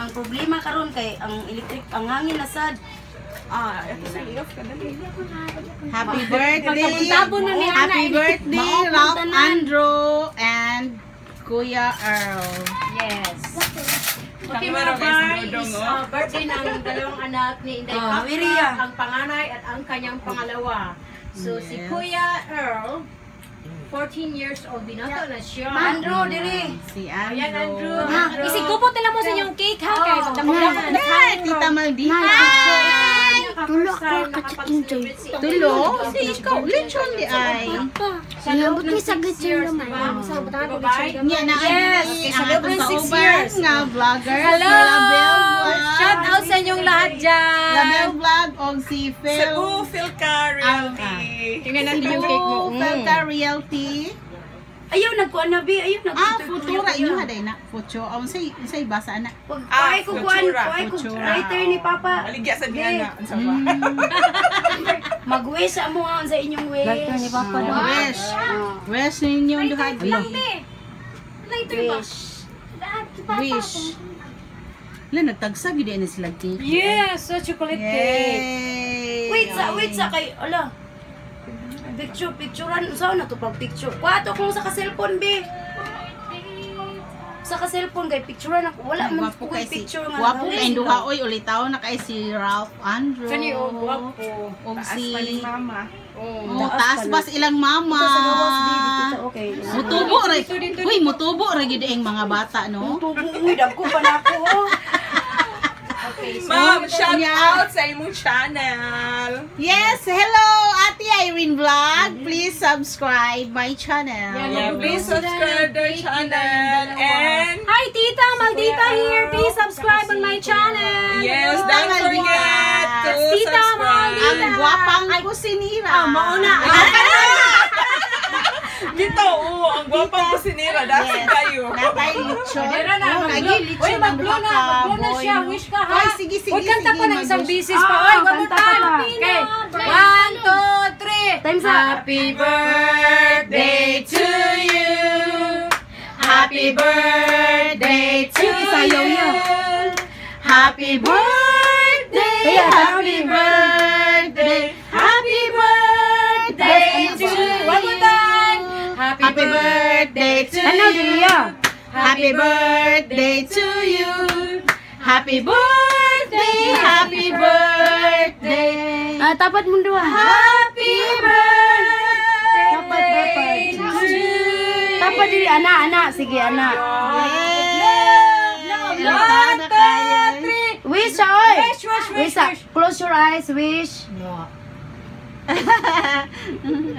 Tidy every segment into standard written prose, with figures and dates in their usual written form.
Ang problema karon kay ang electric, ang hangin na sad. Ah, ito sa i-off ka dali. Happy birthday! Pagtabon na ni Ana, Happy eh. birthday, Maong Ralph tanan. Andrew and Kuya Earl. Yes. Okay, mga Meron kayo sa bay, dudong, is oh. birthday ng dalawang anak ni Inday Ah, Kapra, Wiriya. ang panganay at ang kanyang pangalawa. So, si Yes. Kuya Earl, 14 years old, binato na siya. Andrew, diri. Si Andrew. Ayan, Andrew. Ah, Andrew. isigupot na lang mo sa inyong cake ha, kay pagdamog-damog na sa Hi, Tita Maldita. Tulo ako kachikin. Tulo? Si ikaw. Lechon di ay. Sa loob ng 6 years, di ba? Diba, bay? Niya na Yes. ang Sa loob atong ng 6 kauban years. nga vlogger. Hello! Si Label Vlog. Shout out sa inyong lahat dyan! Label Vlog o si Phil. Cebu Philca Realty. Tingnan natin yung cake mo. Cebu Philca Realty. Ayaw nagkuan na bi, ayaw nag Ah, futura inyo ha day na. Futuro. Ah, unsay unsay basa ana? Wag Ah, ay ko kuan, futura. ay ko Futura. writer ni Papa. Maligya sa Diana. Ang sama. Mag-wish sa mo ang sa inyong wish. Writer ni Papa Ah, wish. Wish ninyo duha di. Lighter ba? Wish. Wish. La nagtagsa gid na sila cake. Yes, so chocolate cake. Yay! Wait sa kay ala. Picture, picturean usaw na to pag picture. Kuha to kung sa ka-cellphone bi. Sa ka-cellphone kay picturean ako. Wala man Gwapo ko kay si picture nga. Gwapo kay duha oy ulitaw na kay si Ralph Andrew. Kani oh, gwapo. Og Taas si pa ni mama. Oh, taas ba sa ilang mama? Sa gawas bi dito okay. Mutubo ra. Uy, mutubo ra gid ang mga bata no. Tubo uy dagko pa na ako. Oh. Ma'am, shout Yeah. out sa imong channel. Yes, hello Ate Irene Vlog. Please subscribe my channel. Yeah, please subscribe their channel and Hi, Tita Maldita here. Please subscribe on my channel. yes, don't forget to Tita subscribe. Ang gwapang kusinira. Ah, mauna. Dito, oo, ang gwapang kusinira. Dasi kayo. Natay lechon. Dira na, Oh, mag-blow. nagi lechon Uy, ang mag-blow duha na, ka, mag-blow na boy, siya. no? Wish ka, ha? Ay, sige, sige, Uy, kanta sige, pa ng isang mag-wish. bisis pa. Ah, Oy, one more kanta pa time. pa. Okay. One, two, three. Times up. Happy birthday to you. Happy birthday to Isayaw you. niya. Happy birthday, Kaya, happy birthday, happy birthday to you. One more time. Happy Happy birthday to Ano you. diriya? Happy birthday to you. Happy birthday, happy birthday. Ah, tapat mong duha. Happy birthday Dapat, dapat. to you. Tapat diri ana, ana, sige ana. Yeah. One, two, three. Wish sa oy. Wish, wish, wish, Wish sa. wish. Close your eyes, wish.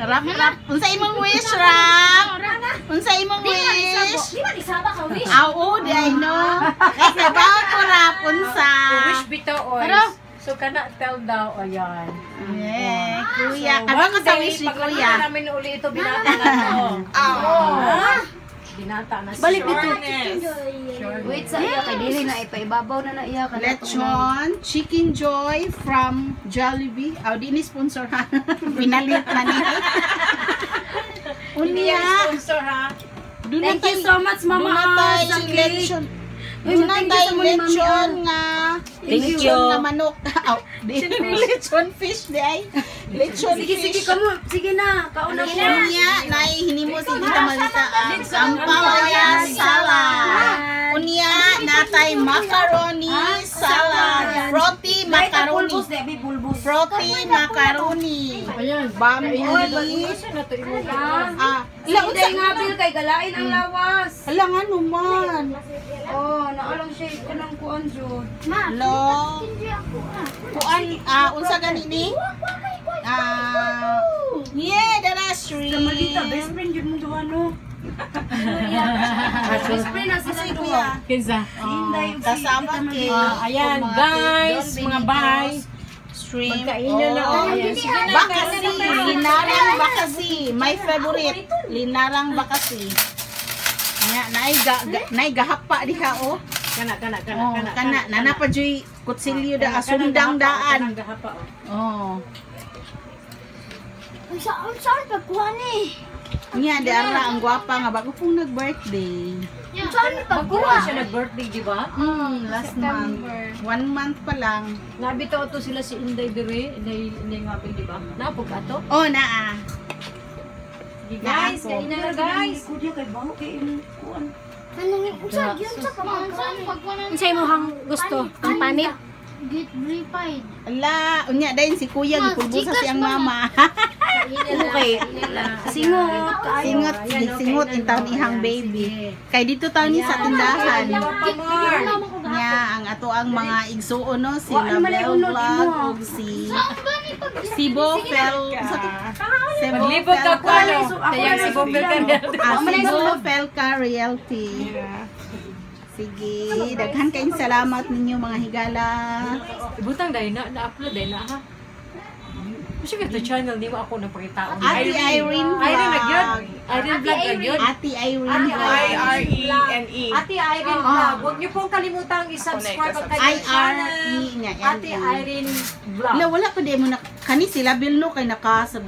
Rap, rap. Unsa imong wish, Rap? Unsa imong wish? Di ba isaba ka wish? Aw, oh, di I know. Kasi ba ko rap unsa? Wish bitaw, oy. Pero- So, kana tell daw, ayan. Yeah, kuya. So, Ano one ka sa day, wish ni paglaki kuya? na namin uli ito, binata na to. Ah, Binata na siya. Balik dito. Sureness. Wait sa iya kay dili na ipaibabaw na na iya kana. Lechon, Chicken Joy from Jollibee. Aw, di ni sponsor ha. Pinalit na ni. Hindi Unya. yan sponsor, ha? Doon na Thank you tayo- so much, Mama doon na Ar, tayo sa cake. lechon. Uy, Doon na thank you tayo sa muli, Mami lechon Ar. nga. Thank lechon you. nga manok. Aw, di lechon fish di ay. Lechon Sige, fish. sige, kamo. Sige na, kauna mo. Unya, nay hinimo si Tita Malita ang ampalaya salad. Unya, natay macaroni salad. Roti Kahit ang macaroni. pulbos, debi, pulbos. Roti macaroni. Ayan. Bambi. Isa na to imo. Ah, ila Ila unsa nga bil kay galain ang lawas. Hala nga naman. Oh, naalang siya kanang kuan jud. Lo. Kuan ah unsa gani ni? Ah, yeah, dara shrimp. Malita, best friend jud mo duha no. Best friend na sila Kasi duha. kuya. Kinsa? Si Inday ug si Kasama Tita kay Malita. Ayan, mga guys, Don mga Benitos, bye. Shrimp. Pagkainan na, oh. Ayan, sige na, Bakasi, linarang bakasi. My favorite, linarang bakasi. Nya, naay ga, ga naay gahapa diha oh. Kana, kana, kana, Oh, kana. kana nana pa juy kutsilyo da asundang daan. Kanang gahapa, oh. Oh. Saan saan pagkuha ni? Nya di ara ang gwapa nga bago pong nag-birthday. Saan ni Magkuha siya nag-birthday, di ba? Last month. One month pa lang. Nabitaw to sila si Inday dire, Inday Inday Ngapil, di ba? Napog ato. Oh, naa. Sige, guys, Naapo. kain na na, guys. Kuya kay baho kay imong kuan. Unsay mo hang gusto? Ang panit? Get verified. Ala, unya dayon si kuya gipulbusa siyang mama. Okay. Singot. Singot, singot in taon ihang baby. Kay dito taon ni sa tindahan. Nya ang ato ang mga igsuon no si Wa, ano man ay Label unod Vlog imo, ah. ug si Sibo Fel sa to? Sebo Maglibog ka Felca. ko, ano? Ako Kaya na si Bob lang. Ah, Sibo Felca Realty. Sige, daghan kayong salamat ninyo mga higala. Ibutang dahil na, na-upload dahil na ha. Kasi ka channel ni mo ako na pakitaon. Ate Irene Irene na gyud. Vlog. Irene Vlog na gyud. Ate Irene Vlog. I-R-E-N-E. Ate Irene Vlog. Huwag niyo pong kalimutang i-subscribe ang kanyang channel. I-R-E niya. Ate Irene Vlog. Wala, wala pa di mo na kani sila Bilno kay naka.